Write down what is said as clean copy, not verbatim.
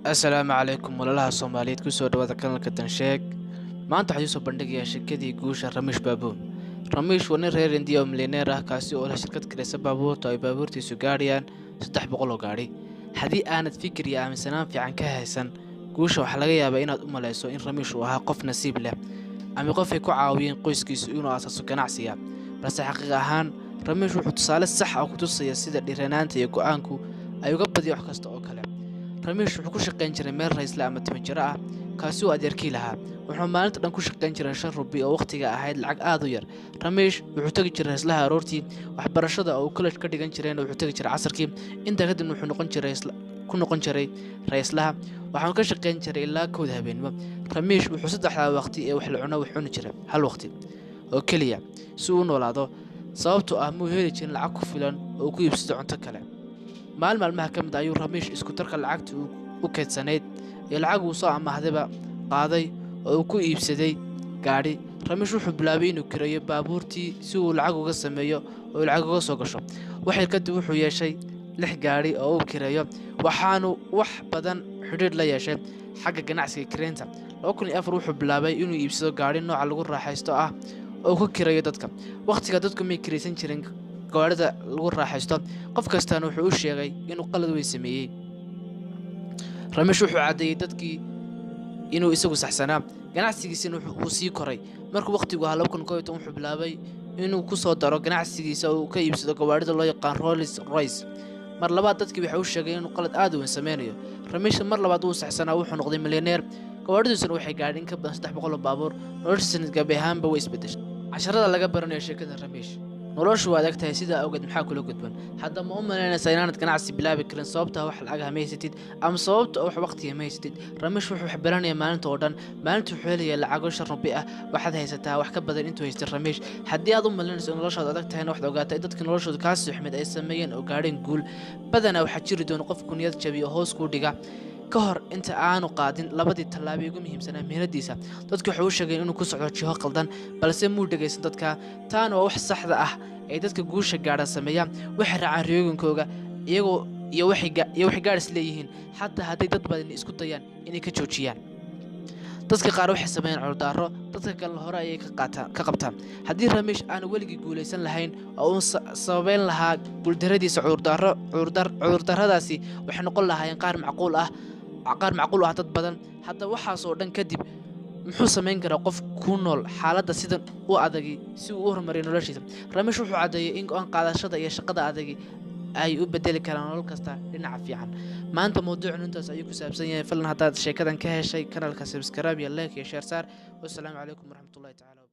Asalaamu calaykum walaalaha Soomaaliyeed, kusoo dhawaada kanalka Dansheeg. Maanta waxaan idiin soo bandhigayaa shirkadii guusha Ramesh Babu. Ramesh waa nin reer Indiya oo milyaneer ah, kaasi oo leh shirkad kiraysa baabuurta oo ay baabuurtiisu gaadhayaan 300 oo gaadhi. Haddii aanad fikir iyo aaminsanaan fiican ka haysan guusha, waxaa laga yaabaa inaad u malayso in Ramesh uu ahaa qof nasiib leh ama qof ay ku caawiyeen qoyskiisu inuu aasaaso ganacsiga, balse xaqiiq ahaan Ramesh wuxuu tusaale sax ah ku tusaya sida dhiiranaanta iyo go'aanku ay uga badiyo wax kasta oo kale. Ramesh wuxuu ku shaqayn jiray meel raysle ama timajaro ah, kaasi uu adeerkii lahaa. Wuxuu maalinta dhan ku shaqayn jiray 5 rubi oo wakhtiga ahayd lacag aad u yar. Ramesh wuxuu tegi jiray rayslaha aroortii, waxbarashada oo uu college ka dhigan jirayna wuxuu tegi jiray casarkii. Intaa kadibna wuxuu noqon jiray ku noqon jiray rayslaha, waxaanu ka shaqayn jiray ilaa 1da habeenimo. Ramesh wuxuu saddexdaa waqti ee wax la cuno wax cuni jiray hal waqti oo keliya si uu u noolaado, sababtoo ah muu heli jirin lacag ku filan oo uu ku iibsado cunto kale. Maalin maalmaha ka mid ah ayuu Ramesh isku darka lacagta uu u kaydsanayd iyo lacag uu soo amaahdayba qaaday oo uu ku iibsaday gaadhi. Ramesh wuxuu bilaabay inuu kireeyo baabuurtii si uu lacag uga sameeyo oo lacag uga soo gasho. Waxyar kadib wuxuu yeeshay lix gaadhi oo uu kireeyo, waxaanu wax badan xidhiidh la yeeshay xagga ganacsiga kireynta. 2004 wuxuu bilaabay inuu iibsado gaadhi nooca lagu raaxaysto ah oo uu ka kireeyo dadka. Wakhtiga dadku may kiraysan jirin gawaarida lagu raaxaysto, qof kastaana wuxuu u sheegay inuu qalad weyn sameeyey. Ramesh wuxuu caddeeyey dadkii inuu isagu saxsanaa, ganacsigiisina uu sii koray. Markuu wakhtigu ahaa 2011, wuxuu bilaabay inuu ku soo daro ganacsigiisa oo uu ka iibsado gawaarida loo yaqaan Rolls Royce. Mar labaad dadkii waxay u sheegay inuu qalad aad u weyn sameynayo. Ramesh mar labaad wuu saxsanaa, wuxuu noqday milyaneer, gawaaridiisuna waxay gaadhay in ka badan 300 oo baabuur. Noloshiisana gabi ahaanba way isbedeshay. Casharada laga baranayo sheekada Ramesh: noloshu waa adag tahay, sidaa awgeed maxaa kula gudban? Hadda ma u malaynaysaa inaanad ganacsi bilaabi karin sababta wax lacag ma haysatid ama sababta wax waqtiga ma haysatid? Ramesh wuxuu wax baranayaa maalinta oo dhan. Maalinta wuxuu helayaa lacago 5 rubi ah. Waxaad haysataa wax ka badan intuu haystay Ramesh. Haddii aad u malaynayso in noloshaadu adag tahayna, waxaad ogaataa in dadka noloshooda kaasii xumeed ay sameeyeen oo gaadheen guul. Badanaa waxaa jiri doona qofku niyad jabiyo oo hoos kuu dhiga ka hor inta aanu qaadin labadii tallaabo ugu muhiimsanaa mihnadiisa. Dadku waxay u sheegeen inuu ku socdo jiho qaldan, balse muu dhegaysan dadka. Taana waa wax saxda ah ee dadka guusha gaadha sameeya: waxay raacaan riyooyinkooga iyagoo iyo waxay gaadhis leeyihiin, xataa hadday dad badani isku dayaan inay ka joojiyaan. Dadka qaar waxay sameeyaan cudurdaaro, dadka kalena hore ayay ka qabtaan. Haddii Ramesh aanu weligii guulaysan lahayn oo uu sababeyn lahaa guuldaradiisa cudurdaaro, cudurdaaradaasi waxay noqon lahaayeen qaar macquul ah dad badan. Hadda waxaas oo dhan kadib, muxuu samayn karaa qof ku nool xaaladda sidan u adagi si uu u horumariyo noloshiisa? Ramesh wuxuu caddeeyey in go'aan qaadashada iyo shaqada adagi ay u bedeli karaan nolol kasta dhinaca fiican. Maanta mawduucan intaas ayuu ku saabsan yahay. Falan haddaad sheekadan ka heshay, kanalka subscribe iyo like iyo share saar. Wasalaamu calaykum waraxmatullahi tacala.